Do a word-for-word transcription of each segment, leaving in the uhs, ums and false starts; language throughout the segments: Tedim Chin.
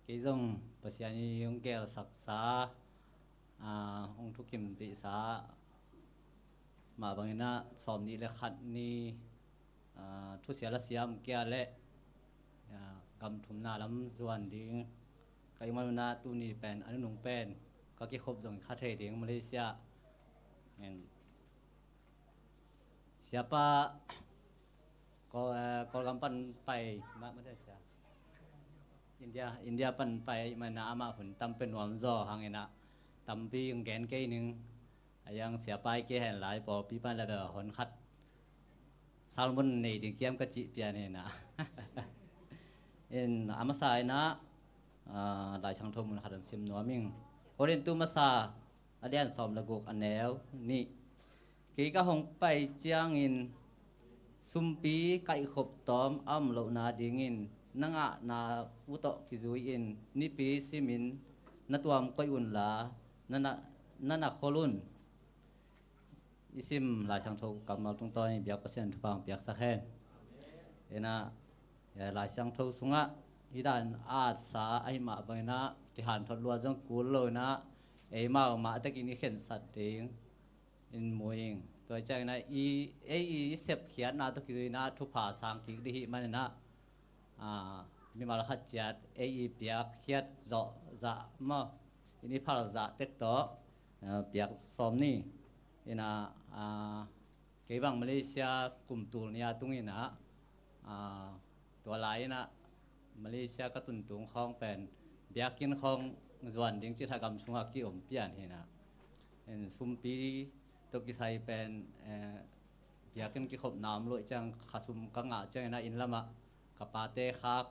Kei zong Pasian i hong gelsaksa, aa, hong thukimpihsa mah bangin ah sawmnih le khat ni, aa, thusia la siam kia le, aa, gam thumna lam zuan ding ka hih man un ah tuni pen a nunung pen ka kikhop zong kha thei ding Malaysia. Siapa Kawl, eh, Kawlgam pan pai, ma, ma, sia. India, India pan pai, mana amah hun tam pe nuam zaw hangin ah tampi hong gen kei ning. A yang siapa i kei hen lai pawlpi pan la bel hon khat sermon nei ding kiam ka cih pian hi na. In a masa in ah, ah, Lai Siangtho mun khat hong sim nuam ing. Korintu masa a lian sawm le guk a neu nih. Kei ka hong pai ciangin sumpi kaihkhop tawm a om lohna dingin na ngahna uh tawh kizui-in nipi simin na tuam koih unla na na, na na khol un. I sim Lai Siangtho kammal tungtawn in biak Pasian thupha hong piaksak hen. In ah, eh, Lai Siangtho sungah hih dan a atsa ahih mah bangin ah kihanthot luat zong kul lo in ah eimau mah tekin i khensat ding in mu ing. Tua ciangin ah i, ei i sepkhiatna tawh kizui in ah thupha sang kik ding hih manin ah, ah, mimal khat ciat ei i piakkhiat zawh zah maw, in i phal zah tek tawh, ah, piak sawm ni. In ah, ah, kei bang Malaysia kum tul nih a tung in ah, ah, tua lai in ah Malaysia ka tuntung khawng pen biakinn khawng zuan ding cih thagam sungah ki-om pian hi na. In sumpi tawh kisai pen, eh, biakinn kikhopna om lo ciang kha sum ka ngah ciangin ah inn lamah ka pate khak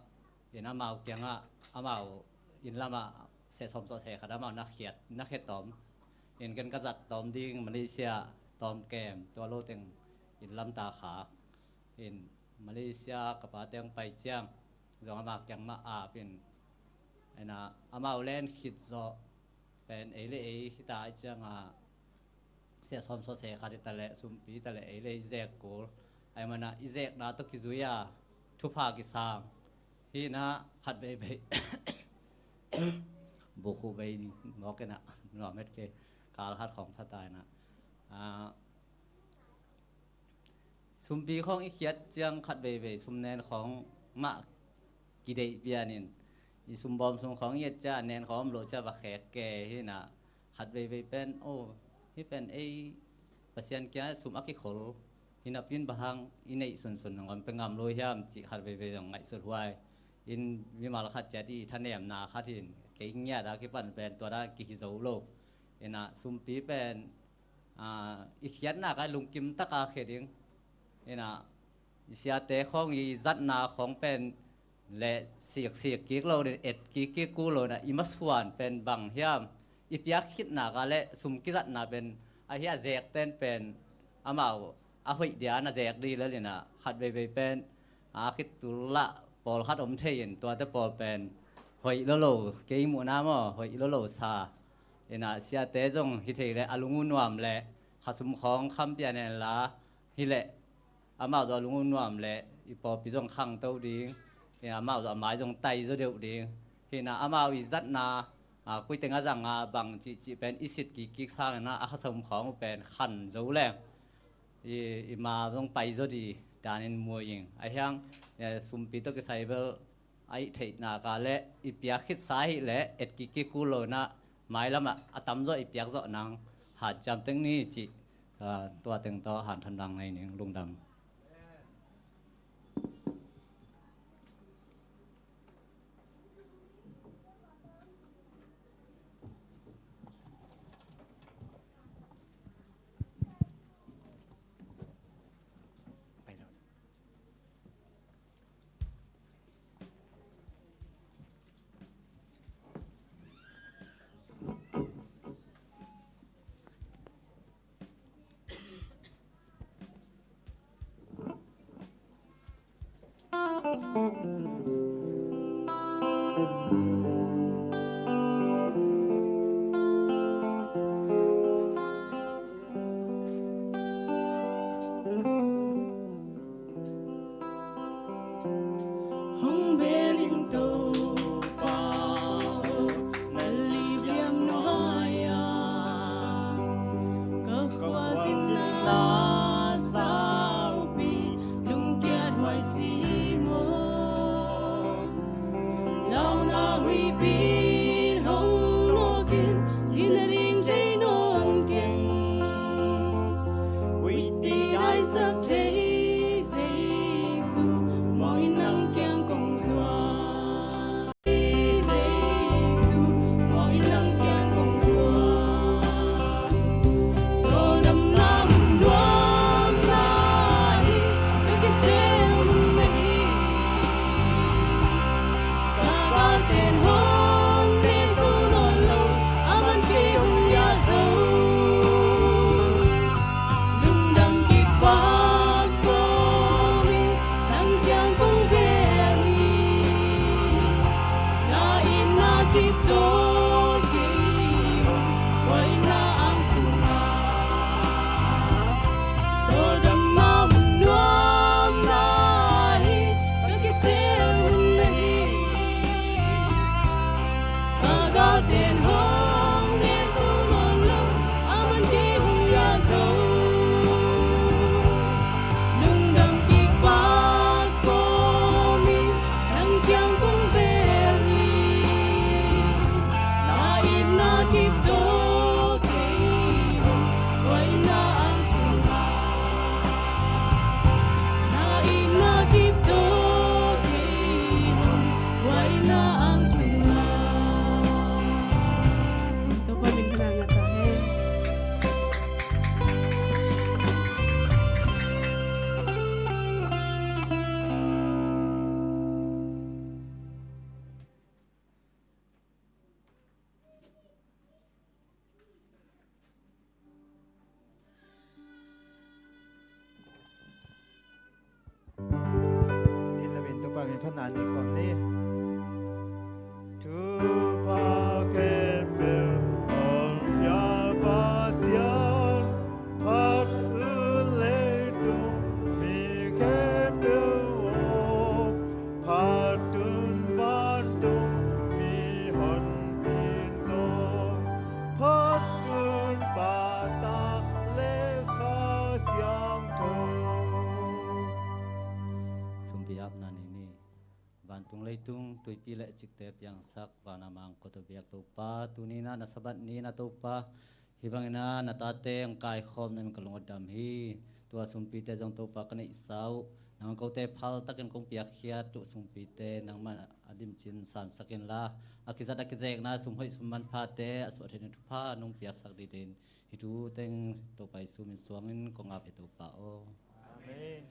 in amau kiangah amau inn lamah seh sawm sawh seh khat amau na khiat, na khiat tawm. In ken ka zat tawm ding Malaysia tawm kem tua lo teng inn lam ta khak. In Malaysia ka pate hong pai ciang zong amau kiang mah ap in, in ah amau len khit zawh pen ei le ei hita i ciangah seh sawm sawh seh khat hita le sumpi hita le ei le ei zek kul. Ahih man ah i zekna tawh kizui a thupha kisang hi na khat veivei. Bukhu bei mawk in ah nuam het kei kal khat khawng pha ta in ah. Ah, sumpi khawng i khiat ciang khat veivei sum nen khawng mah kideih pian in i sumbawm sung khawng i et ciang nen khawng om lo ciang va khek ke hi na. Khat veivei pen, oh, hih pen ei Pasian kiang sum a kikhol hi napi in bang hang i neih sunsun hong om pe ngam lo hiam cih khat veivei zong ngaihsut huai. In mimal khat ciat i thanemna khat hi in kei ngiat a kipan pen tua dan kihi zo lo. In ah sumpi pen, ah, i khiatna ka lungkim taka khia ding. In ah i siate khawng i zatna khawng pen le siksik kik lo in et kik kik kul lo in ah i masuan pen bang hiam, i piak khitna ka le sum kizatna pen ahi a zek ten pen amau a hoih dia na zek dih lel in ah khat veivei pen a kitul lah pawlkhat om thei in tuate pawl pen hoih lo lo, kei muhna maw, hoih lo lo sa. In ah siate zong hi thei le a lung uh nuam le kha sum khawng kham pian en la hi leh amau zong a lung uh nuam le i pawlpi zong khangto ding, in ah amau zong a mai zong tai zaw deuh ding. Hi na amau i zatna, ah, koi teng a zang a bang cih cih pen i sit kik kik sang in ah a kha sum khawng uh pen khan zo leng i, i ma zong pai zaw dih danin mu ing. A hiang, eh, sumpi tawh kisai bel a i theihna ka le i piak khitsa hi le et kik kik kul lo in ah mailam ah a tamzaw i piak zawh nang hanciam teng ni cih, ah, tua teng tawh hanthawn dang nei ning. Lungdam. Hong bel ing Topa, Huihpi hong nawk in, cina ding thei nawn keng. Huihpi daisak thei Jesu, mawh in nang kiang kong zuan. Jesu, mawh in nang kiang kong zuan. Tawldamna mun nuamna hi, ka kisel hun na hi. Ka galte'n hong ne zo nawn lo, a man kei hong liah zo. Lungdam kipak kawmin, nang kiang kong bel hi. Na itna kip tawh kei hong, hua itna ang sungah. Tawldamna mun nuamna hi, ka kisel hun na hi. Ka galte'n hong ne zo nawn lo, a man kei hong liah zo. Lungdam kipak kawmin, nang kiang kong bel hi. Na itna kip tawh kei hong, hua itna ang sungah. Na itna kip tawh kei hong, hua itna ang sungah. Topa min thang ngah ta hen. Din lamin Topa min phatna ni khawm ni. Thupha khempeuh hong pia Pasian, phat un leitung mi khempeuh aw, phat un vantung mihonpi zong, phat un Pa, Ta le Kha Siangtho. Sumpi apna ni ni. Vantung leitung tuipi le cikte piangsak, vana mangkawt a biak Topa, tuni-in ah na Sabbath ni-in ah Topa, hih bangin ah na tate hong kaikhawm na min ka lungdam hi. Tua sumpite zong Topa ka neihsa uh, nang kote phal takin kong piakkhiat uh sumpite nangmah a dimcin sansak inla, a kizat a kizekna sum hoih sum manphate a suah theihna thupha nong piaksak dingin hih thu teng Topa Jesu min suangin kong ap hi Topa aw. Amen.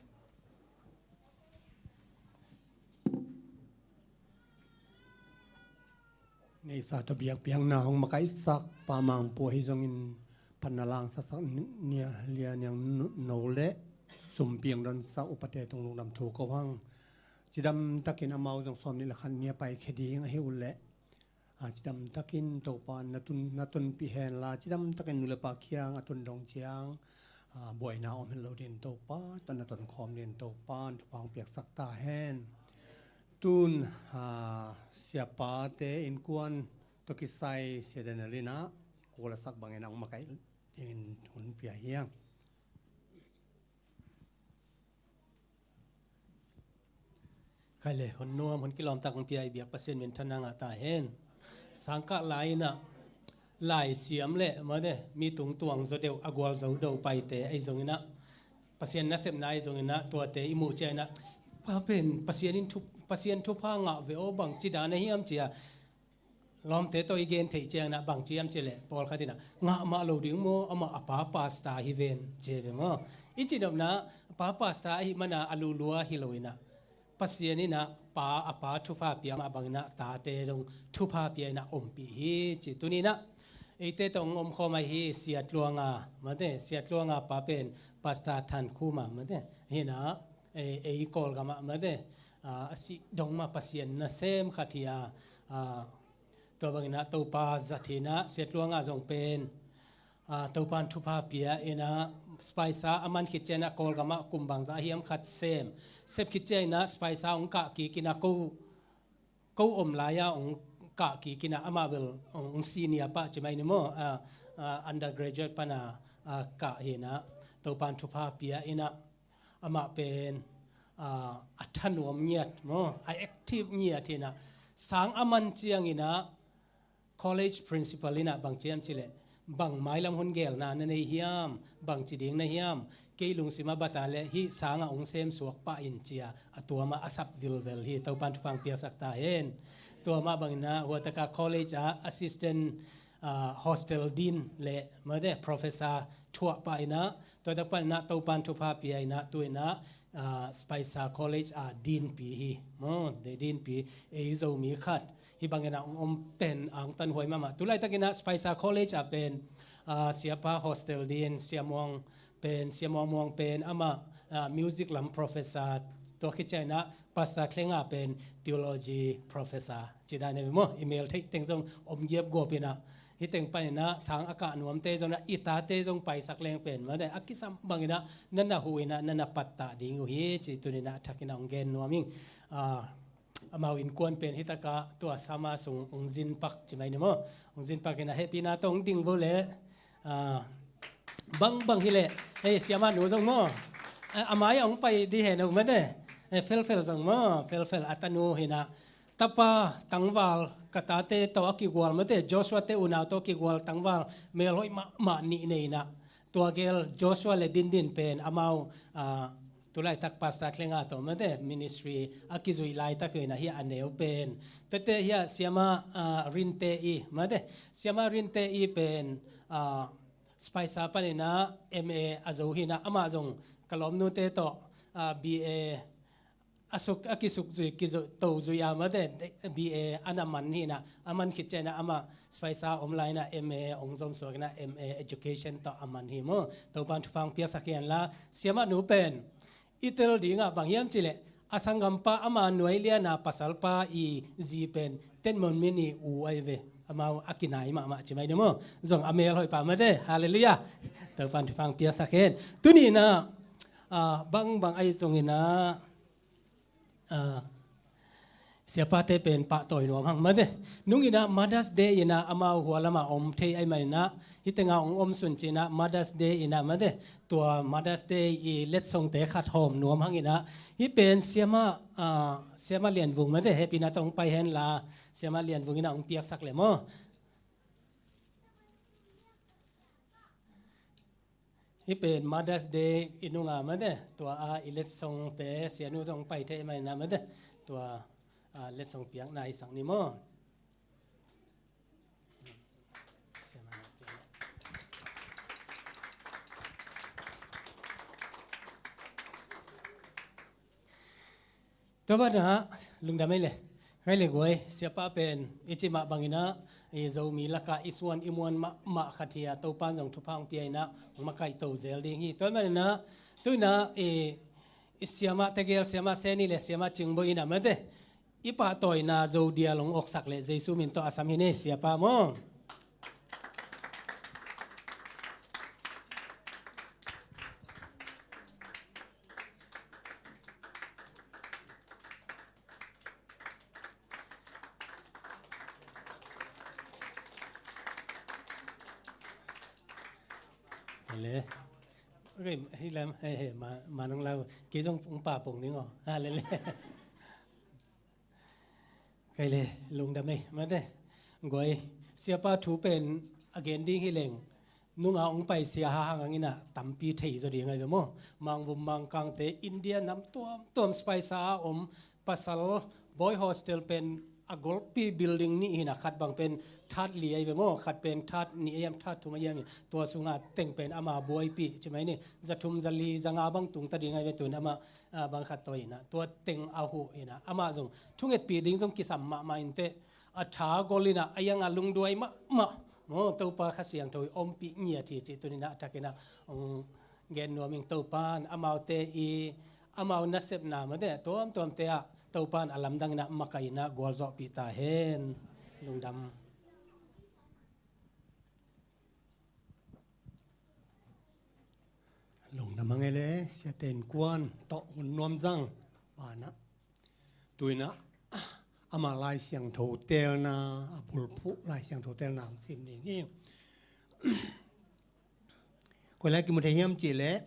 Neihsa tawh biakpiakna hong makaihsak Pa Mangpu ahi zongin, phatna langsaksak Nia Lia Niang No le sumpi hong donsak upate tung lungdam thu ko hang. Cidam takin amau zong sawmnih le khat ni a paikhia ding ahi uh leh, a, cidam takin Topa na tun, na tonpih henla, cidam takin nu le pa kiang a tun dong ciang, a, buaina om het lo dingin Topa, tawh na tonkhawm dingin Topa thupha hong piaksak ta hen. Tun, a, siapate innkuan tawh kisai Sia Daniel in ah kul a sak bangin a hong makaih dingin hun pia hi hang. Khai le, hun nuam, hun kilawm tak hong pia i biak Pasian min thang ngah ta hen. Sangkah lai-in ah, lai siam le, mate, mi tung tuang zaw deuh, a gualzo deuh paite ahi zongin ah, Pasian nasepna ahi zongin ah, tuate i muh ciangin ah, Pa pen, Pasian in thu, Pasian thupha ngah ve aw, bangci dan a hiam ci a, lawmte tawh i gen theih ciangin ah bangci hiam cih leh, pawlkhat in ah, ngah mah lo ding maw, amah a pa pastor hi ven, ci ve maw. I cihnopna, a pa pastor ahih manin ah a lulua hi lo in ah, Pasian in ah pa, a pa thupha pia mah bangin ah tate dong thupha pia in ah ompih hi ci. Tuni-in ah eite tawh hong omkhawm ahi Sia Tluanga, mate, Sia Tluanga pa pen Pastor Than Khuma, mate, hi in ah, ei, ei Kawlgam ah, mate, a, a sih dong mah Pasian nasem khat hi a, a, tua bangin ah Topa zat hi in ah, Sia Tluanga zong pen, a, Topa'n thupha pia in ah, spaisa a man khit ciangin ah Kawlgam ah kum bangzah hiam khat sem, sep khit ciangin ah spaisa hong kah kik in ah, ko, ko om lai-a hong kah kik in ah, amah bel hong, hong senior pah ci mai ni maw, a, a, undergraduate pan a, a, kah hi in ah, Topa'n thupha pia in ah, amah pen, a, a thanuam ngiat maw, a active ngiat hi in ah, Sang a man ciangin ah college principal in ah bang ci hiam cih leh, bang mailam hun gelna na nei hiam, bang ci ding na hiam, kei lungsim a bat a leh hih sang ah hong sem suak pah in ci a, a tua mah a sap vilvel hi. Topa'n thupha piaksak ta hen. Tua mah bangin ah huatak a college ah assistant, ah, hostel dean leh mate professor thuah pah in ah, tua tak pan in ah Topa'n thupha pia in ah tu in ah, ah, Spicer College ah deanpi hi. Maw, deanpi, ei Zomi khat hih bangin ah hong om pen a hong tanhuai mahmah. Tu laitakin ah Spicer College ah pen, ah, siapa hostel dean, Sia Muang pen, Sia Muang Muang pen amah, ah, music lam professor, tua khit ciangin ah Pastor Thlenga pen theology professor ci dan hi ve maw. I mel theih teng zong om giapguap in ah, hih teng panin ah sang a kah nuamte zong ah, i tate zong paisak leng pen mate a kisam bangin ah na na huh in ah na na pattah ding uh hi ci tuni in ah a thakin ah hong gen nuam ing. Ah, amau innkuan pen hih tak ah tua summer sung hong zin pak ci mai ni maw. Hong zin pak in ah hehpihna tawh hong ding vo leh, ah, bangbang hi leh, hei, siamah nu zong maw, ah, a mai ah hong pai di hen uh mate. Eh, Felfel zong maw, Felfel a tanu hi in ah, tapa tangval, ka tate tawh a kigual mate, Joshua te unau tawh a kigual tangval, melhoih mahmah nih nei in ah, tua gel Joshua leh Dindin pen amau, ah, tu laitak Pastor Thlenga tawh mate ministry a kizuih laitak hi in ah, hih a neu pen. Tuate hih a siamah, ah, Rinte i mate, siamah Rinte i pen, ah, Spicer panin ah M A a zo hi in ah, amah zong ka lawmnute tawh, ah, B A a suk, a kisuk zui, kizo, to zui a mate, B A a na man hi in ah, a man khit ciangin ah amah Spicer om lai in ah M A hong zom suak in ah M A education tawh a man hi maw. Topa'n thupha piaksak hen la, siamah nu pen i tel ding ah bang hiam cih leh, a sanggampa ama nuai lian a pasalpa i zi pen Tet Maung Min i u ahi ve. Amau a kinai mahmah ci mai ni maw. Zong a melhoih pah mate. Halleluiah. Topa'n thupha piaksak hen. Tuni in ah, ah, bangbang ahi zongin ah, ah, siapate pen pahtawi nuam hang mate. Nung in ah Mother's Day in ah amau hua lam ah om thei ahih manin ah, hih teng ah hong om sun ci in ah Mother's Day in ah mate, tua Mother's Day i letsongte khat hawm nuam hang in ah, hih pen siamah, ah, siamah Lian Vung mate, hehpihna tawh hong pai hen la, siamah Lian Vung in ah hong piaksak leh maw. Hih pen Mother's Day i nung a mate, tua a i letsongte, sianu zong pai thei mah in ah mate, tua, ah, letsong piakna i sak ni maw. Tua banah lungdam ei le. Ngai le guai, siapa pen i cih mah bangin ah, i Zomi lakah i suan i muan mahmah khat hi a, Topa'n zong thupha hong pia in ah hong makaih to zel ding hi. Tua manin ah tu in ah i, i siamah tegel, siamah Seni le siamah Cingbo in ah mate, i pahtawina Zo dial hong oksak leh Jesu min tawh a sam hi ni, siapa maw. Lele. Okay, hih lam, hei, hei, ma, ma nang lau. Kei zong hong pa pong ning aw. Ha, lele. Kai le, lungdam ei, mate. Guai, siapa thu pen a gen ding hi leng, nung a hong paisia hahang in ah tampi thei zaw ding ahi ve maw. Mangvum Mangkangte, India nam tuamtuam Spicer a om pasal, boy hostel pen a golpi building nih hi in ah, khat bang pen that li ahi ve maw, khat pen that nih ahi hiam, that thum ahi hiam hi. Tua sungah teng pen ama buaipih ci mai ni, za thum, za li, za nga bang tung ta ding ahi ve, tu in ama ah, bang khat tawh in ah, tua teng a huh in ah, amah zong thungetpih ding zong kisam mahmah inteh, a tha gol in ah, a iang a lungduai mahmah maw, Topa Kha Siangtho i ompih ngiat hi cih tuni in ah a thakin ah hong gen nuam ing. Topa'n amaute i, amau nasepna mate tuamtuamte ah Topa'n a lamdang in ah makaih in ah gualzawhpih ta hen. Lungdam. Lungdam hang ei le, siate innkuan tawh hun nuam zang. Banah tu in ah ama Lai Siangtho teelna, a bulphuh Lai Siangtho teelna hong sim ding hi. Koi lai kimu thei hiam cih leh,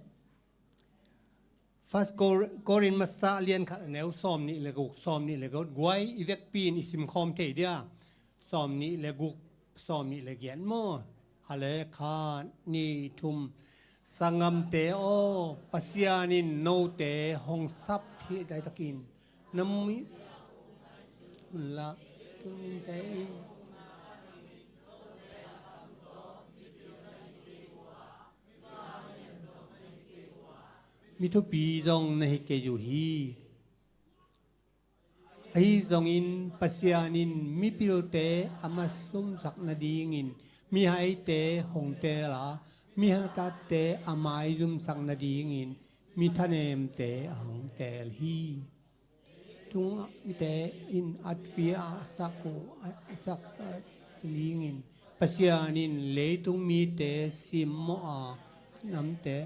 First Cor-, Korin masa lian khat a neu sawm nih le guk, sawm nih le guk, guai i vekpi in i simkhawm thei dia. Sawm nih le guk, sawm nih le giat maw? A le khat, nih, thum. Sanggamte aw, Pasian in note hong sap hi daitakin na mi hun la tungte in mi thupi zong na hi kei uh hi. Ahi zongin Pasian in mipilte a masumsak nadingin, mihaite hong teel a, mihatate a maizumsak nadingin, mithanemte a hong teel hi. Tungah mite in a thupi a sak uh, a sak nadingin, Pasian in leitung mite simmawh a, namte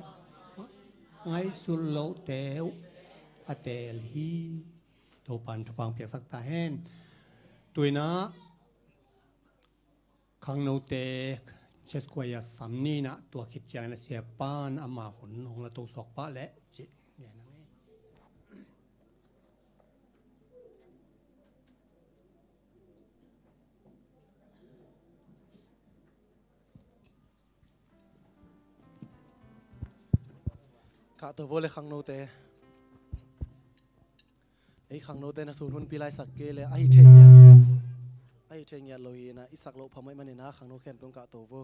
ngaihsut lohte uh a teel hi. Topa'n thupha piaksak ta hen. Tuinah khangnote church choir sam ni nah, tua khit ciangin a siapa'n ama hun hong la to suak pah leh ci. Kahto vo le khangnote. Ei khangnote na sun hun pi laisak kei le ahi thei ngiat, ahi thei ngiat lo hi na, i sak loh phamawh ahih manin a khangno khempeuh kahto vo.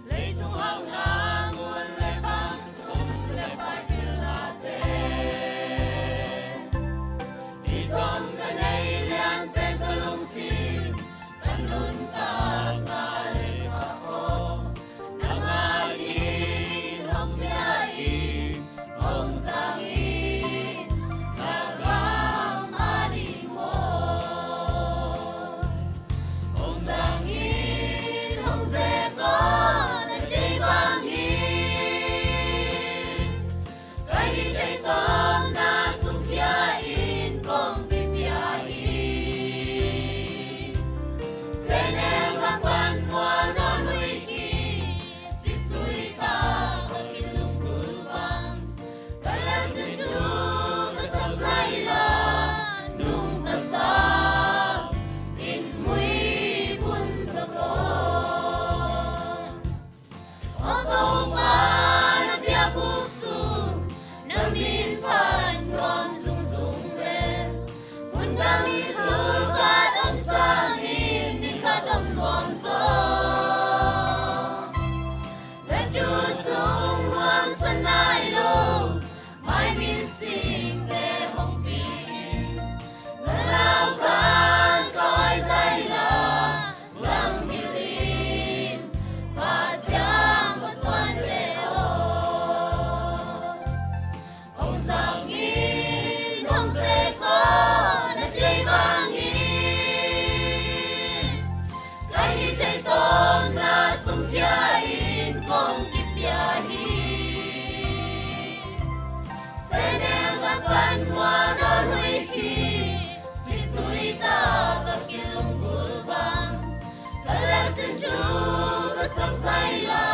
Leitung hauhna ngun le khang sum le pai pilnate, i zong ka nei lian pen ka lungsim, ka nuntakna le ka khawh, na ngai in hong pia in, hong zang in, na gam a ding maw. Hong zang in, hong zek aw, na deih bangin. Ka hih theih tawpna sungkhia in kong kipia hi. Sehnel gam pan mual nawn huih hi. Cittui tak a kilunggulh bang, ka lelsin thu ka sak zaila, nung ka sak in muibun sak aw. Aw Topa, na biakbuk sung na min phat nuam zungzung ve. Mun dang in tul khat om sangin ni khat om nuam zaw. Na thu sung nuamsa nai lo, maimin singte hong pi in. Na lau khat ka oi zaila, lam hilh in, pha ciang ka suan ve aw. Hong zang in, hong zek aw, na deih bangin. Ka hih theih tawpna sungkhia in kong kipia hi. Sehnel gam pan mual nawn huih hi. Cittui tak a kilunggulh bang, ka lelsin thu ka sak zaila,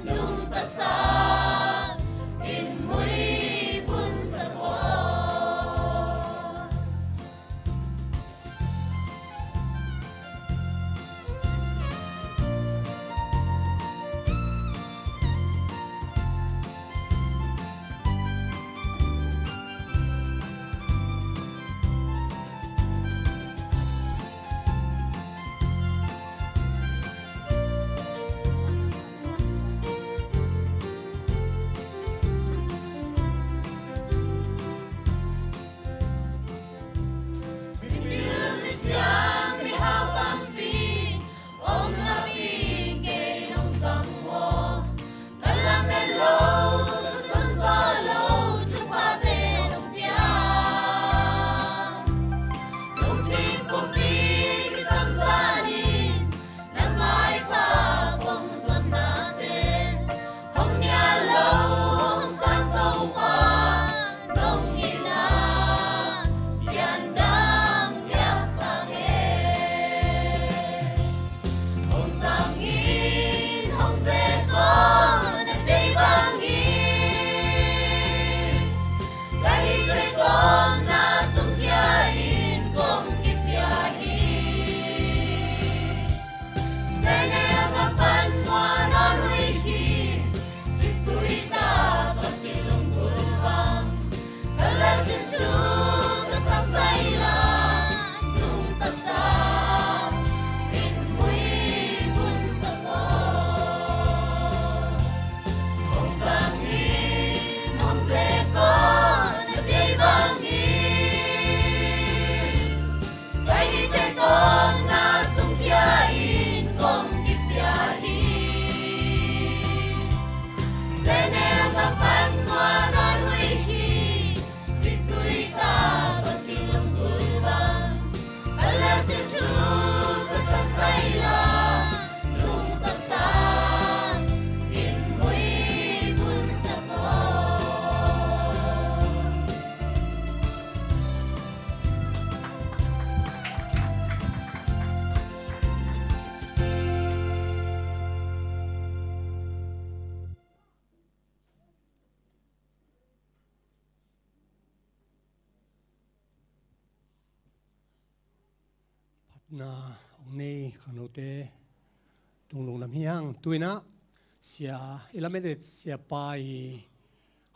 nung ka sak in muibun sak aw. Na ong nei khangnote tung lungdam hi hang. Tuinah sia i lamet et siapa i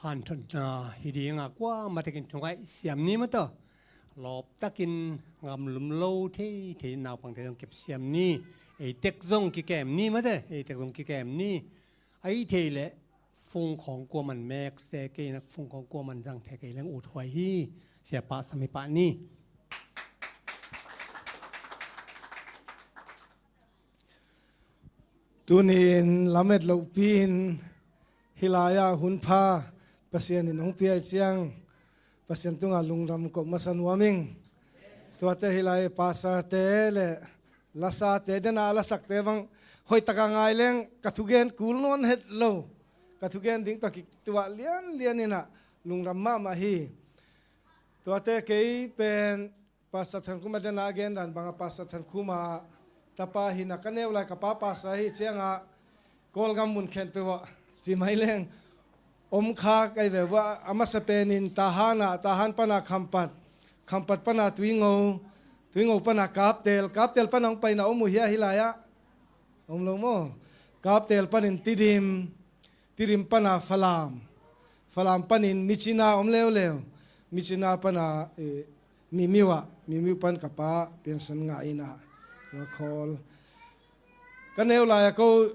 hanthotna hi dinga kuamah tekin thungaih siam ni mata. Lawptakin ngamlum lo theithei naupangte zong kep siam ni. Eitek zong kikem ni mate, eitek zong kikem ni. Ahi thei leh fungkhawng kuaman mek se kei na fungkhawng kuaman zang thei kei leng ut huai hi. Siapa sami pah ni. Tunin lamet lohpi in hih lai-ah hun pha Pasian in hong pia ih ciang Pasian tungah lungdam koh masa nuam ing. Tuate hih lai pastorte le lasate dena a lasakte bang hoih taka ngai leng ka thugen kul nawn het lo. Ka thugen ding tawh kituah lianlian inah lungdam mahmah hi. Tuate kei pen Pastor Thankhum a dena a gen dan bangah Pastor Thankhum a tapa hina ka neu lai ka pa pastor hi ciangah Kawlgam mun khempeuh ah ci mai leng om kha kai ve uh a, a masa penin Tahan ah, Tahan pana Khampat, Khampat pana Tuingo, Tuingo pana Kaptel, Kaptel pana hong paina om uh hia hih lai-ah? Om lo maw? Kaptel panin Tidim, Tidim pana Falam, Falam panin Myitkyina om leuleu, Myitkyina pana eh, Mimiu ah, Mimiu pan ka pa pension ngah inah tua khawl. Ka neu lai-a ko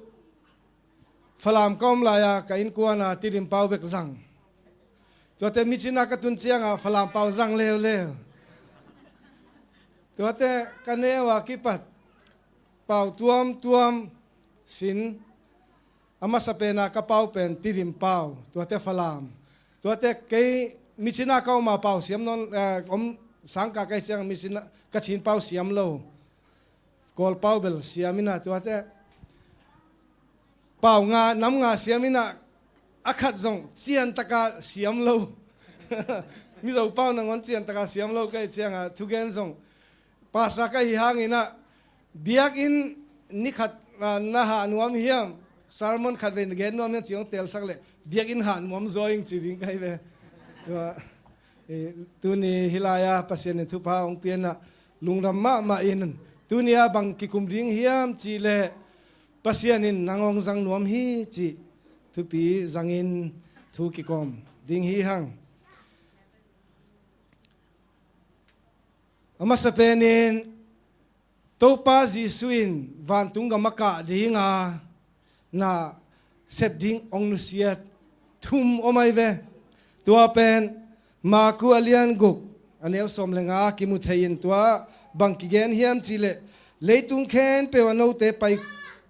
Falam ka om lai-a ka innkuana Tidim pau bek zang. Tuate Myitkyina ka tun ciangah Falam pau zang leuleu. Tuate ka neu a kipat pau tuamtuam sin a masa pena ka pau pen Tidim pau, tuate Falam. Tuate kei Myitkyina ka om a pau siam nawn, eh, om sangkah ka hih ciang Myitkyina ka Chin pau siam lo. Kawl pau bel siam inah tuate pau nga, nam nga siam inah a khat zong ciantaka siam lo. Mizo pau nangawn ciantaka siam lo ka hih ciangah thugen zong pastor ka hi hanginah biakinn ni khat, ah, na hah nuam hiam? Sermon khat vei na gen nuam hiam ci hong telsak leh biakinn hah nuam zaw ing ci ding ka hi ve. Tua, eh, tuni hih lai-a Pasian in thupha hong pianah lungdam mahmah in tuni-ah bang kikum ding hiam cih leh Pasian in nang hong zang nuam hi cih thupi zangin thu kikawm ding hi hang. A masa penin Topa Jesuh in vantung gam a kah dinga na sep ding hong nusiat thum om ahi ve. Tua pen Maku a lian guk a neu sawm le nga kimu thei in tua bang kigen hiam cih leh leitung khempeuh a note pai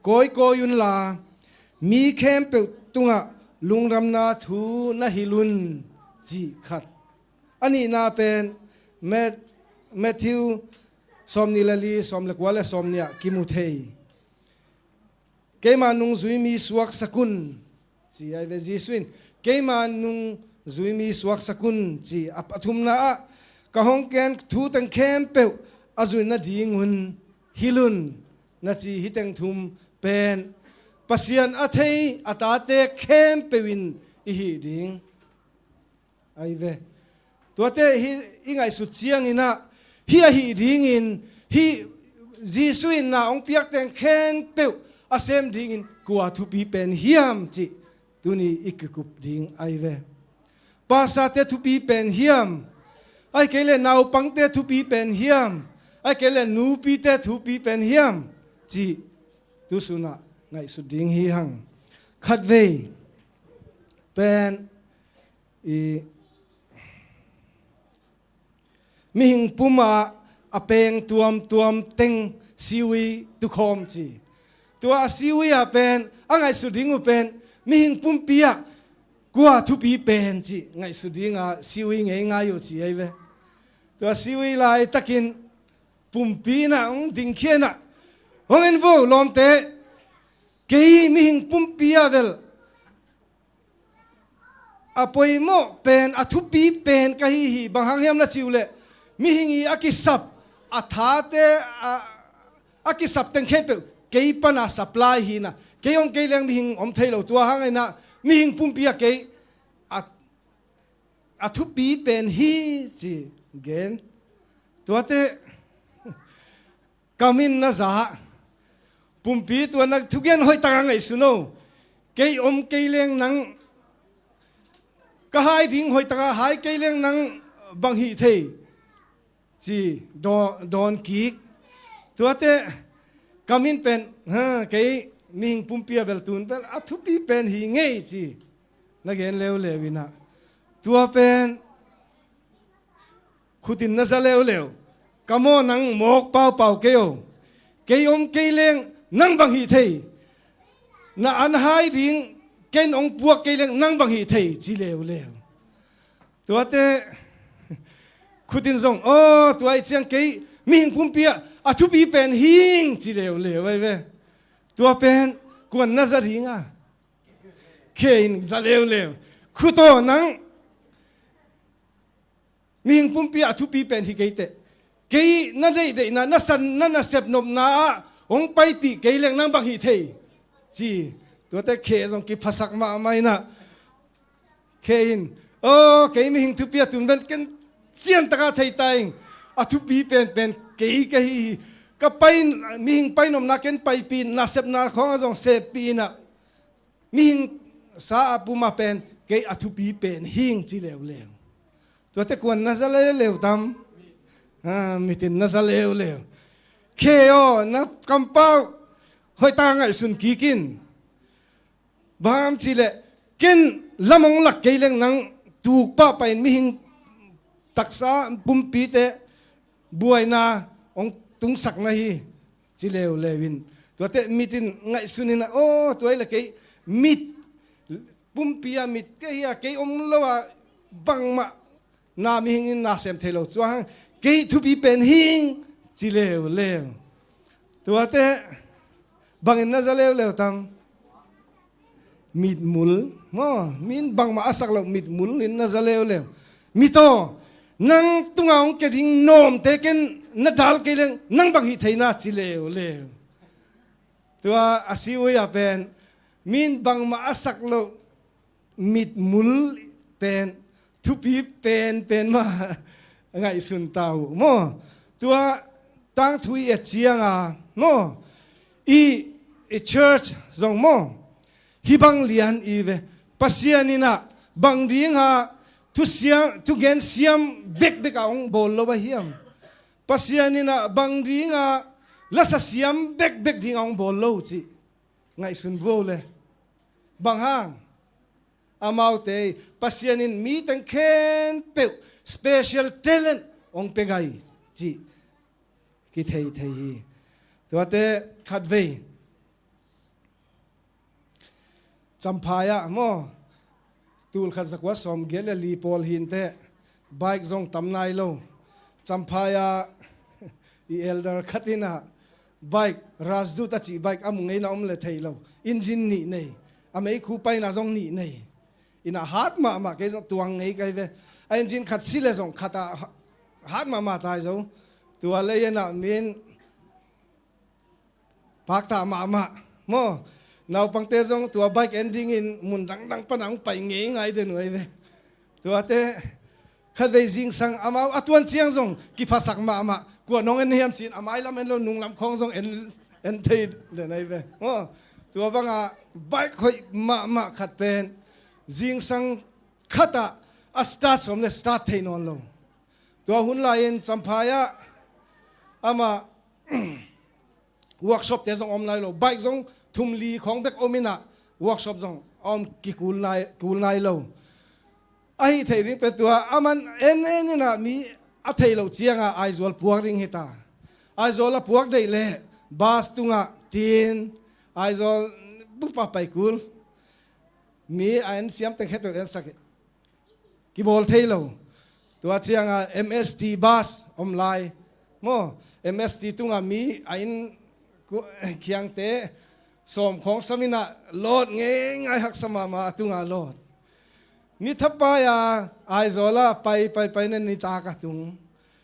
kawikawi unla mi khempeuh tungah lungdamna thu na hilh un cih khat. A nihna pen Mat-, Matthew sawmnih le li, sawm le kua le sawmnih ah kimu thei. Keima nungzui mi suaksak un ci ahi ve Jesuh in. Keima nungzui mi suaksak un ci a, a thumna ah ka hong gen thu teng khempeuh a zuih nadingun hilh un na ci hi teng thum pen Pasian a thei a tate khempeuh in i hih ding ahi ve. Tuate hih i ngaihsut cianginah hih ahi dingin hih Jesuh in na hong piak teng khempeuh a sem dingin kua thupi pen hiam cih tuni i kikup ding ahi ve. Pastorte thupi pen hiam? Ahi kei le naupangte thupi pen hiam? Ahi kei le nupite thupi pen hiam cih tusunah ngaihsut ding hi hang. Khatvei pen i mihing pumah a peng tuamtuam teng siwi tukhawm ci. Tua a siwi ah pen a ngaihsut ding uh pen mihing pumpi ah kua thupi pen cih ngaihsut dinga siwi ngeingai uh ci ahi ve. Tua siwi laitakin pumpi inah hong dingkhia inah hong en vo lawmte, kei mihing pumpi ah vel a poimawh pen, a thupi pen ka hi hi. Bang hang hiam na cih uh leh mihing i a kisap a thate a, a kisap teng khempeuh kei pana supply hi na. Kei hong kei leng mihing om thei lo. Tua hang inah mihing pumpi ah kei a, a thupi pen hi ci gen. Tuate Ka min na za. Pumpi, tua na thugen hoih taka ngaihsun o. Kei om kei leng nang, ka hai ding hoih taka hai kei leng nang bang hih thei, ci daw-, dawn kik. Tuate ka min pen, ha, kei mihing pumpi a bel tun bel a thupi pen hi ngei ci na gen leuleu inah. Tua pen khutin na za leuleu. Ka maw, nang mawk paupau kei o. Kei om kei leng nang bang hih thei. Na an hai ding ken ong puak kei leng nang bang hih thei ci leuleu. Tuate khutin zong, aw, tua ih ciang kei mihing pumpi ah a thupi pen hing ci leuleu ai ve. Tua pen kuan na za ding a? Khe in za leuleu. Khut aw, nang mihing pumpi ah a thupi pen hi kei teh. Kei na deihdeihna, na san, na nasep nopna ah hong paipih kei leng nang bang hih thei, ci. Tuate khe zong kiphasak mahmah inah. Khe in, aw, kei mihing thupi a tun ben ken cian taka thei ta ing. A thupi penpen kei ka hi hi. Ka pai, mihing pai nopna ken paipih, nasepna khawng a zong seppih inah. Mihing sa a pum a pen kei a thupi pen hing ci leuleu. Tuate kuan na za leuleu tam? Ha, mitin na za leuleu. Khe aw, na kampau hoih taka ngaihsun kik in. Bang hang hiam cih leh ken lam ong lak kei leng nang tuk pahpah in mihing taksa pumpite buaina ong tungsak na hi. Ci leuleu in. Tuate mit in ngaihsun inah, aw, tua hi leh kei mit, pumpi ah mit kei hi a, kei om lo a bangmah na mihing in na sem thei lo. Tua hang kei thupi pen hing ci leuleu. Tuate bangin na za leuleu tam? Mitmul maw, mi in bangmah a sak loh mitmul in na za leuleu. Mit aw, nang tunga hong kia ding nawmte ken na dal kei leng nang bang hih thei na ci leuleu. Tua a si ui a pen, mi in bangmah a sak loh mitmul pen thupi penpen mah ngaihsun ta uh maw. Tua tangthu i et cianga maw, i, i church zong maw, hih bang lian i ve. Pasian inah bang dinga thusiam, thugen siam bekbek a hong bawl lo a hiam? Pasian inah bang dinga lasa siam bekbek dinga hong bawl lo cih ngaihsun vo le. Bang hang? Amaute Pasian in mi teng khempeuh special talent hong pia gai cih kithei thei hi. Tuate khatvei Champhai ah maw, tul khat za kua sawm giat le li pawl hi inteh, bike zong tam nai lo. Champhai ah i elder khat inah bike, Rajdoot a cih bike a mu ngeina om le thei lo. Engine nih nei. A meikhu paina zong nih nei. Inah hat mahmah, kei zong tuang ngei kai ve. A engine khat si le zong khat ah hat mahmah tai zo. Tua lei inah min pakta mahmah maw. Naupangte zong tua bike en dingin mun dangdang pana hong pai ngeingai den uh ai ve. Tuate khatvei zingsang amau a tuan ciang zong kiphasak mahmah. Kua nong en hiam ci-in a mailam en lo, nunglam khawng zong en, en thei den ai ve maw. Tua banga bike hoih mahmah khat pen zingsang khatah a start sawm le start thei nawn lo. Tua hun lai-in Champhai ah amah workshop te zong om nai lo, bike zong thum li khawng bek om inah workshop zong a om kikul nai, kul nai lo. Ahi thei ding pen tua a man en en inah mi a thei lo cianga Aizawl puak ding hita. Aizawl a puak deih leh bus tungah tin Aizawl bupa pai kul. Mi a en siam teng khempeuh en sak hi. Kibawl thei lo. Tua cianga M S T bus om lai maw. M S T tunga mi a inn ku-, khiangte sawm khawng sam inah lawt ngeingai, haksa mahmah a tunga lawt. Ni thapai a Aizawl ah pai pai pai nen nitak a tung.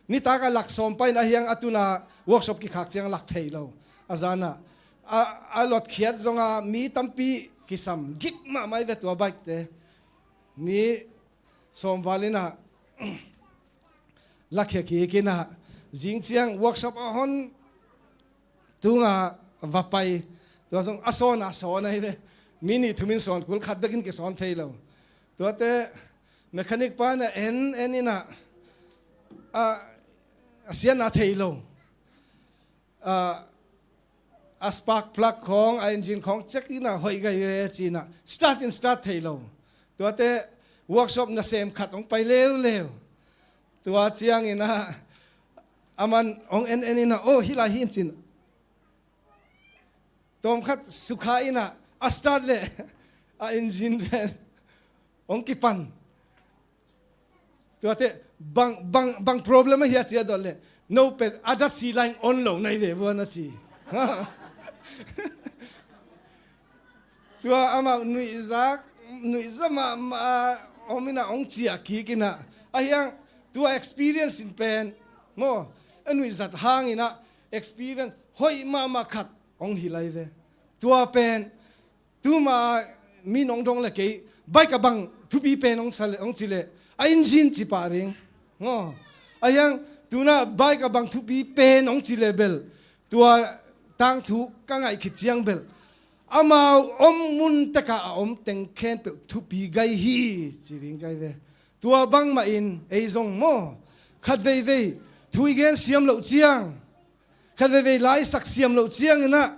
Nitak a lak sawm pai in a hiang a tuna workshop kikhak ciang lak thei lo. A zanah a, a lotkhiat zonga mi tampi kisam gik mahmah i ve tua bike te. Mi sawm val inah lakhia kik inah zing ciang workshop a hon tungah va pai. Tua zong a sawn a sawn ahi ve. Mi nih thum in sawn kul, khat bekin kisawn thei lo. Tuate mechanic pa in a en en in a, a, a siatna thei lo. A, a spark plug khawng, a engine khawng check in a, hoih gai ve ci in a, start in start thei lo. Tuate workshop nasem khat hong pai leuleu. Tua ciangin a, aman hong en en in a, "Oh, hih lai hi in," ci in, tawmkhat sukha in a, a start leh a engine pen hong kipan. Tuate bang, bang, bang problem ahi a ci a dot leh, "No pen a da si lain on lo nai ve vua," na ci. Tua amah nuihzak, nuihza mahmah a om in a, hong ciah kik in a. Ahi hang tua experience in pen maw, a nuihzat hang in a, experience hoih mahmah khat hong hilh lai ve. Tua pen tuma mi nong dong le kei, bike a bang thupi pen hong sa le, hong ci le, a engine ci pah ding. Maw. Ahi hang tuna bike a bang thupi pen hong ci le bel, tua tangthu ka ngaih khit ciang bel, amau om mun tekah a om teng khempeuh thupi gai hi, ci ding gai ve. Tua bangmah in ei zong maw, khat veivei thu i gen siam loh ciang, khat veivei la i sak siam loh ciang in a,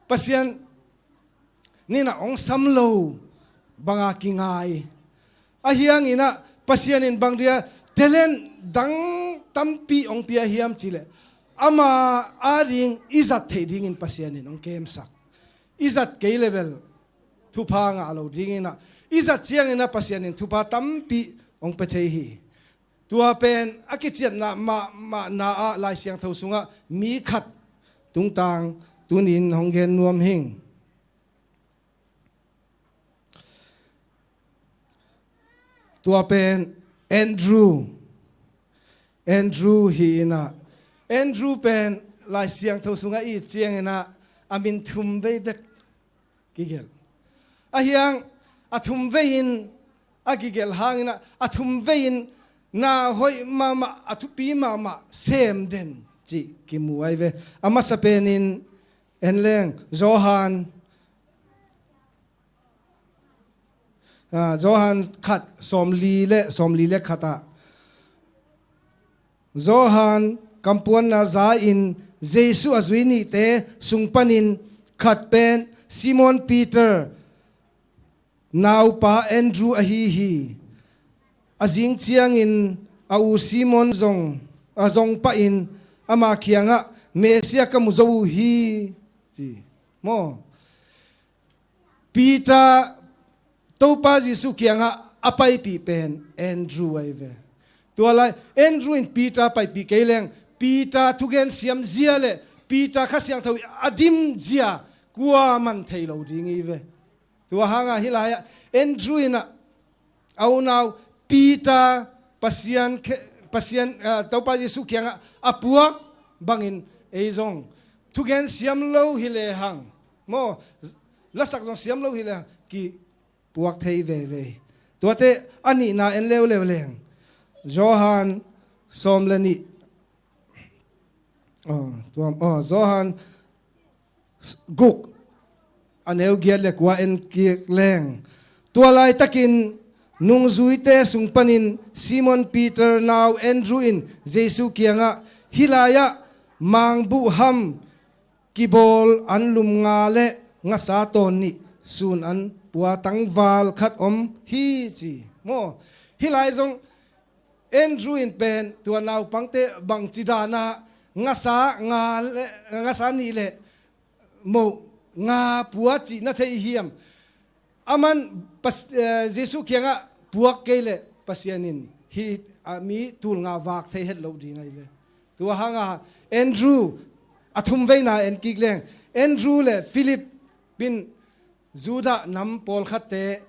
Pasian in a hong sam lo banga kingai. Ahi hang in a, Pasian in bang dia talent dang tampi hong pia hiam ci leh, ama ading i zat theih dingin Pasian in hong kemsak. I zat kei le bel thupha ngah lo ding in a, i zat ciang in a Pasian in thupha tampi hong pia thei hi. Tua pen a kiciatna mahmahna ah Lai Siangtho sungah mi khat tungtang tuni in hong gen nuam hing. Tua pen Andrew, Andrew hi in a, Andrew pen Lai Siangtho sungah i et ciang in a, a min thum vei bek kigelh. Ahi hang a thum vei in a kigelh hang in a, a thum vei in na hoih mahmah, a thupi mahmah sem den cih kimu ahi ve. A masa pen in en leng, Johan, a, Johan khat, sawmli le, sawmli le khat ah, Johan kampuanna za-in Jesu a zui nihte sung panin khat pen Simon Peter naupa Andrew ahi hi. A zing ciangin a u Simon zong, a zong pahin ama kiangah, "Messiah ka mu zo uh hi," ci. Maw? Peter, Topa Jesu kiangah a paipih pen Andrew ahi ve. Tua lai Andrew in Peter paipih kei leng, Peter thugen siam zia le Peter Kha Siangtho a dim zia kuaman thei lo ding hi ve. Tua hangah hih lai-ah Andrew in a, a unau Peter Pasian khe-, Pasian, ah, Topa Jesu kiangah a puak bangin ei zong thugen siam lo hi lehang, maw, lasak zong siam lo hi lehang kipuak thei veve. Tuate a nihna en leuleu leng, Johan sawm le nih, aw, tua, aw, Johan guk, a neu giat le kua en kik leng. Tua laitakin nungzuite sung panin Simon Peter nau Andrew in Jesu kiangah, "Hih lai-ah mangbuh ham kibawl anlum nga le ngasa tawn nih, sun an pua tangval khat om hi," ci. Maw, hih lai zong Andrew in pen tua naupangte bangci dana ngasa nga le, ngasa nih le moh nga pua cih na thei hiam? Aman Pas-, eh, Jesu kiangah puak kei le Pasian in hih, ah, mi tul nga vak thei het lo ding ahi ve. Tua hanga Andrew a thum veina en kik leng, Andrew le Philip in Judah nam pawlkhatte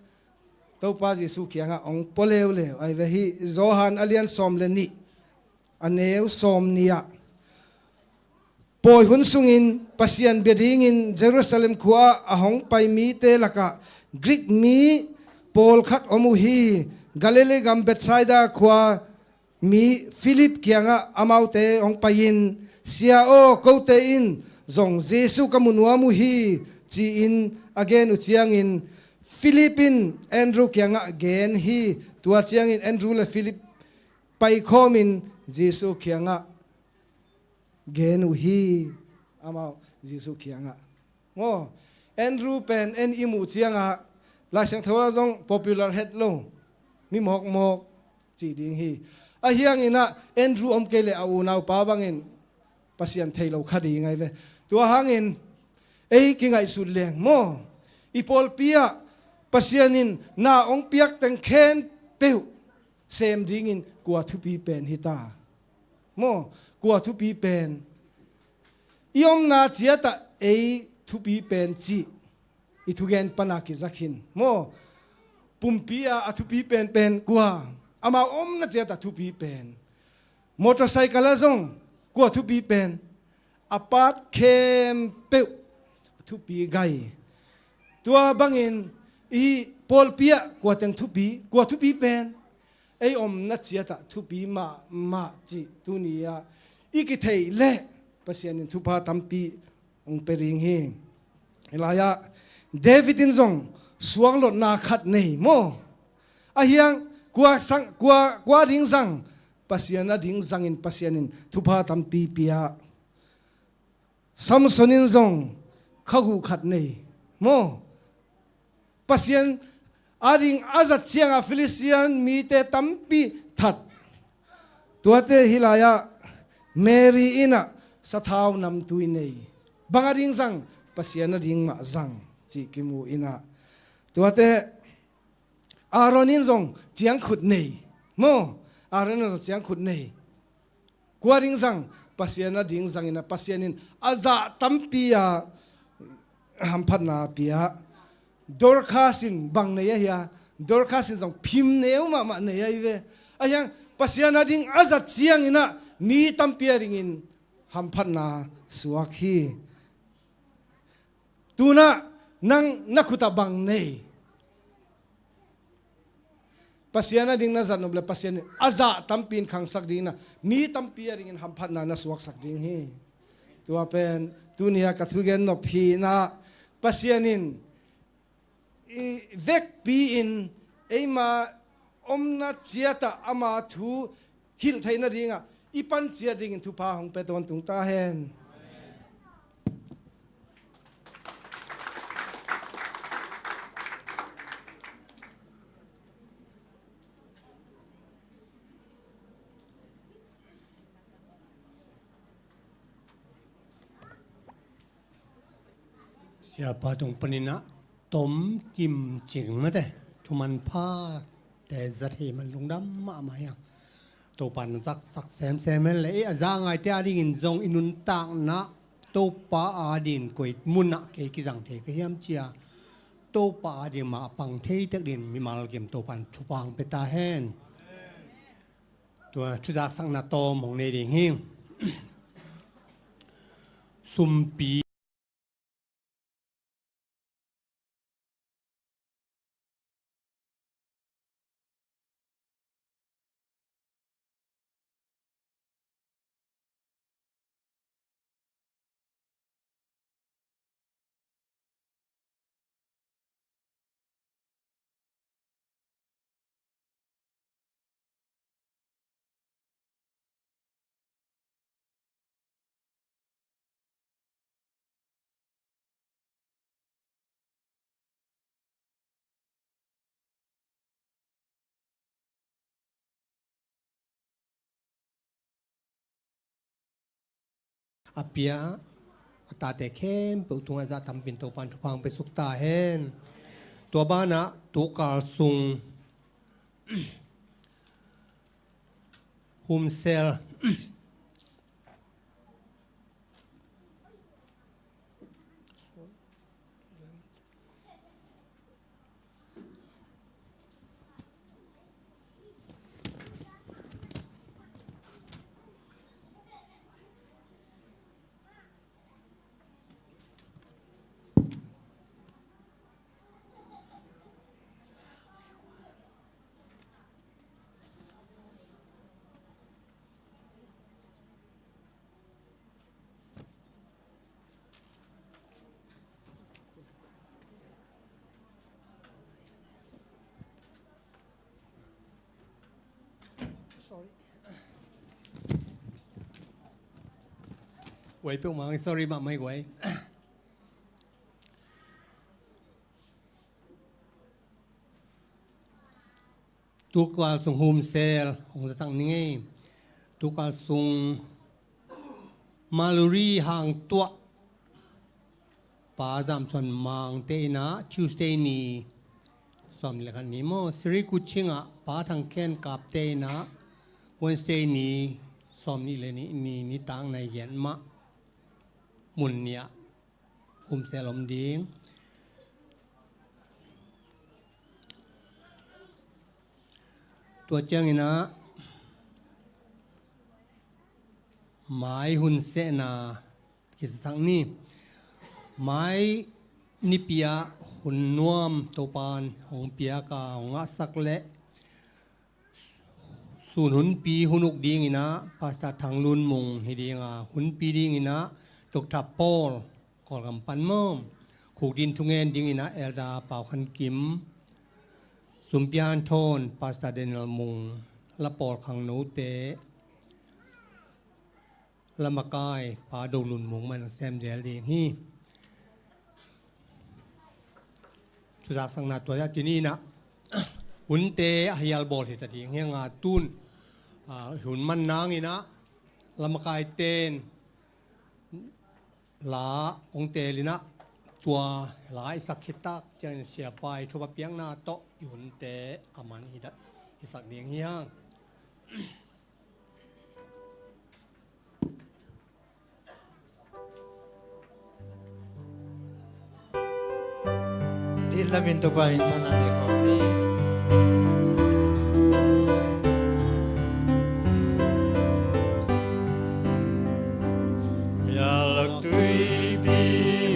Topa Jesu kiangah hong pua leuleu ahi ve. Hih Johan a lian sawm le nih, a neu sawm nih ah, pawi hun sungin Pasian bia dingin Jerusalem khua-ah a hong pai mite lakah Greek mi pawlkhat om uh hi. Galilee gam Bethsaida khua mi Philip kiangah amaute hong pai-in, "Sia aw, kote in zong Jesu ka mu nuam uh hi, ci-in a gen uh ciangin Philip in Andrew kiangah gen hi. Tua ciangin Andrew le Philip paikhawmin Jesu kiangah gen uh hi. Amau Jesu kiangah. Maw, Andrew pen en i muh ciangah Lai Siangtho ah zong popular het lo, mi mawkmawk cih ding hi. Ahi hanginah Andrew om kei leh a unaupa bangin Pasian thei lo kha ding ahi ve. Tua hangin ei kingaihsut leng maw, i pawlpi ah Pasian in na hong piak teng khempeuh sem dingin kua thupi pen hi ta? Maw, kua thupi pen? I omna ciatah ei thupi pen cih i thugen pana kizak hin maw, pumpi ah a thupi penpen kua? Amau omna ciatah thupi pen. Motorcycle ah zong kua thupi pen? A part khempeuh thupi gai. Tua bangin i pawlpi ah kua teng thupi, kua thupi pen? Ei omna ciatah thupi mahmah cih tuni-ah i kitheih leh Pasian in thupha tampi hong pia ding hi. Hih lai-ah David in zong suanglawhna khat nei maw. Ahi hang kua sang, kua, kua ding zang? Pasian a ding zangin Pasian in thupha tampi pia. Samson in zong khaguh khat nei maw. Pasian a ding a zat ciangah Philistine mite tampi that. Tuate hih lai-ah Mary in ah sathau namtui nei. Bang a ding zang? Pasian a ding mah zang cih kimu in ah. Tuate Aaron in zong ciangkhut nei maw. Aaron in zong ciangkhut nei. Kua ding zang? Pasian a ding zangin ah Pasian in a zah tampi a hamphatna pia. Dorcas in bang nei ahi a? Dorcas in zong phim neu mahmah nei ahi ve. Ahi hang Pasian a ding a zat ciangin ah mi tampi a dingin hamphatna suak hi. Tunah nang na khutah bang nei? Pasian a ding na zat nop le Pasian in a zah tampi in khangsak ding in ah mi tampi a dingin hamphatna na suaksak ding hi. Tua pen tuni-ah ka thugen nop hi in ah, Pasian in i vekpi in eima omna ciatah ama thu hilh theih nadingah i pan ciat dingin thupha hong pia tawntung ta hen. Siapa tung panin ah tom kim cing mate, thumanphate zat hi man lungdam mahmah hi a. Topa na zaksak semsem hen le, i a za ngaite a dingin zong i nuntakna Topa a dingin koi munah kei kizang thei ka hiam cia, Topa a ding mah a pang thei tek dingin mimal kim Topa in thupha hong pia ta hen. Tua thuzaksakna tawm hong nei ding hi. Sumpi. A pia a tate khempeuh tungah zah tampin Topan thupha hong pia suk ta hen. Tua banah tukal sung Humsel. Guai peuhmah, sorry mahmah hi guai. Tukal sung humsel hong zasak ning ei. Tukal sung Maluri Hang Tuah, Pa Zam Suan Mang te in ah Tuesday ni sawmnih le khat ni maw, Sri Kuching ah Pa Thang Khen Kap te in ah Wednesday ni sawmnih le nih ni nitak nai giat mah mun nih ah humsel om ding. Tua ciangin ah mai hun sehna kisasak ni. Mai nipi ah hun nuam Topan hong piak a, hong ngahsak leh sun hunpi hun uk dingin ah Pastor Thang Lun Mung hi ding a, hunpi dingin ah Doctor Paul Kawlgam pan maw, khukdin thungen dingin ah Elder Pau Khan Kim, sumpi hanthawn Pastor Daniel Mung, la pawl khangnote, la makai Pa Do Lun Mung man hong sem del ding hi. Thuzaksakna tua a ci ni in ah hunte a hial bawl hi ta ding hi hang a, tun, ah, hun man nangin ah la makai ten la hong teel in ah tua la i sak khit tak ciangin siapa i thupha piakna tawh i hunte a man hi dak, hi sak ding hi hang. Din lamin Topa min phatna nei khawm ni. Mial lak tuipi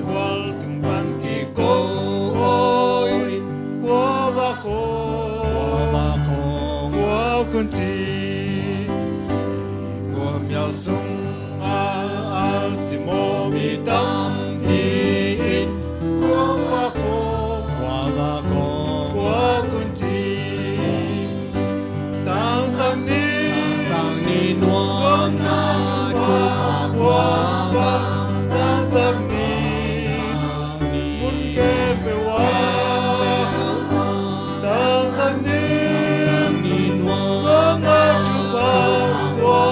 hual tung pan kiko oi, kua va ko, kua va ko, kua kun ci, kua mial sung a al ci maw mi tampi in, kua va ko, kua va ko, kua kun ci. Tangsak ni, tangsak ni nuamna thupha kua va, tangsak ni, mun khempeuh ah. Tangsak ni, tangsak ni nuamna thupha kua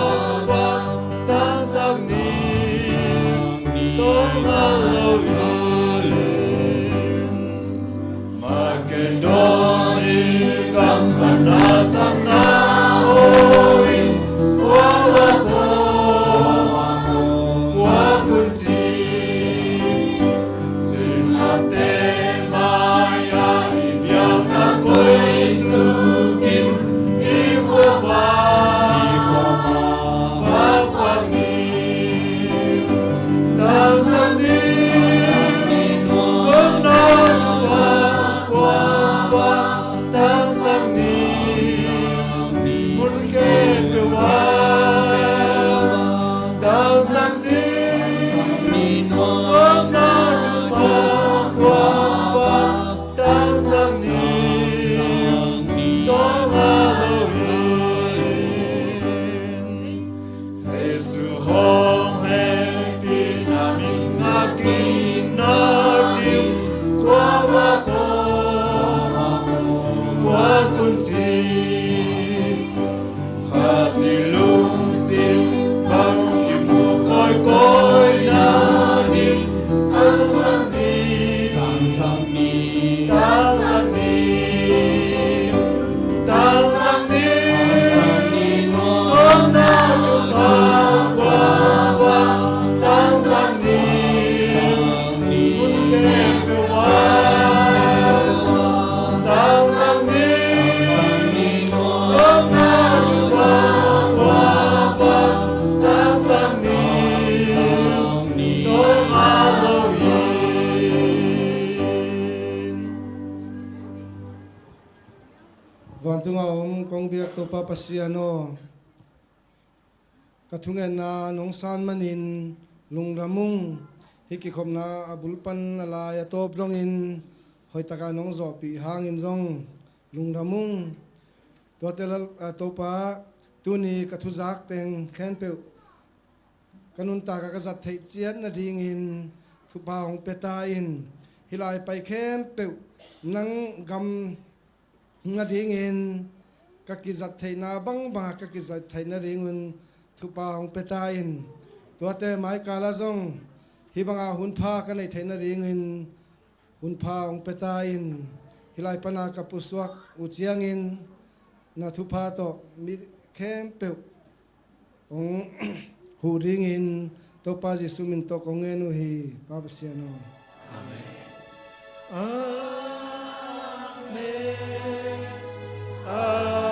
va, tangsak ni, tawng a lo hi. Makedoni gam pan a sakna oi, kua va ko, kua kun ci. Sinate mai-ah i biakna koi sukin, i kua va, i kua va, va kua ni. Tangsak ni, tangsak ni nuamna thupha kua va, tangsak ni, mun khempeuh ah. Tangsak ni, nuamna thupha kua va, tangsak ni, tawng a lo hi. Jesu hong hehpihna min ngakin a ding, kua va ko, kua kun ci. Khazih lungsim bang kimu kawikawi nading, tangsak ni, tangsak ni, tangsak ni, tangsak ni, tangsak ni, nuamna thupha kua va, tangsak ni, mun khempeuh ah. Tangsak ni, nuamna thupha kua va, tangsak ni, tawng a lo hi. Vantung a om kong biak Topa Pasian aw, ka thungetna nong san manin lungdam ung. Hih kikhopna a bul pan a lai a tawp dongin hoihtaka nong zawhpih hangin zong lungdam ung. Tuate lal, a, Topa, tuni ka thuzak teng khempeuh ka nuntak ah ka zat theih ciat nadingin thupha hong pia ta in. Hih lai pai khempeuh nang gam nadingin ka kizat theihna bangbang ah ka kizat theih nadingun thupha hong pia ta in. Tuate maikal ah zong hih bangah hun pha ka neih theih nadingin hun pha hong pia ta in. Hih lai pan a ka pusuak uh ciangin na thupha tawh mi khempeuh hong huh dingin Topa Jesuh min tawh kong ngen uh hi, Pa Pasian aw. Amen. Amen.